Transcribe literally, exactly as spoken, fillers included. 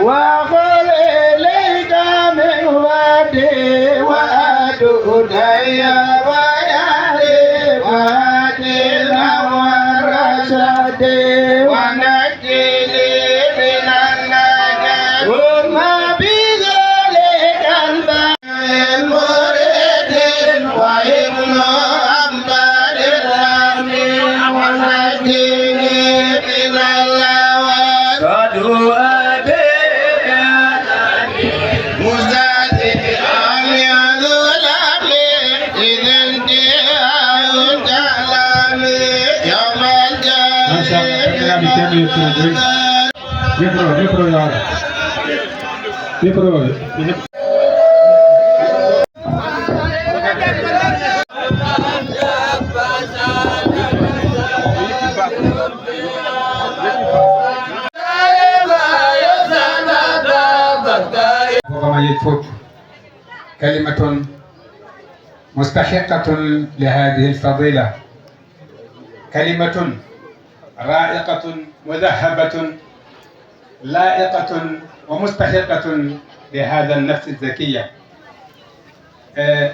وقل إليك من وعدي وعد أولي ويالي وعدنا والرشد ونجني من النار ثم بذلك المريد وابن أنبار الرحمن ونجني من اللوى قد أبيك مزاتي عن ظلامي إذ انتهاء كلامي يوم الجليل. Micro, micro, ya. Micro. Ko ma yel fof. كلمة مستحقة لهذه الفضيلة، كلمة رائقة مذهبة لائقة ومستحقة لهذا النفس الزكية. Eh,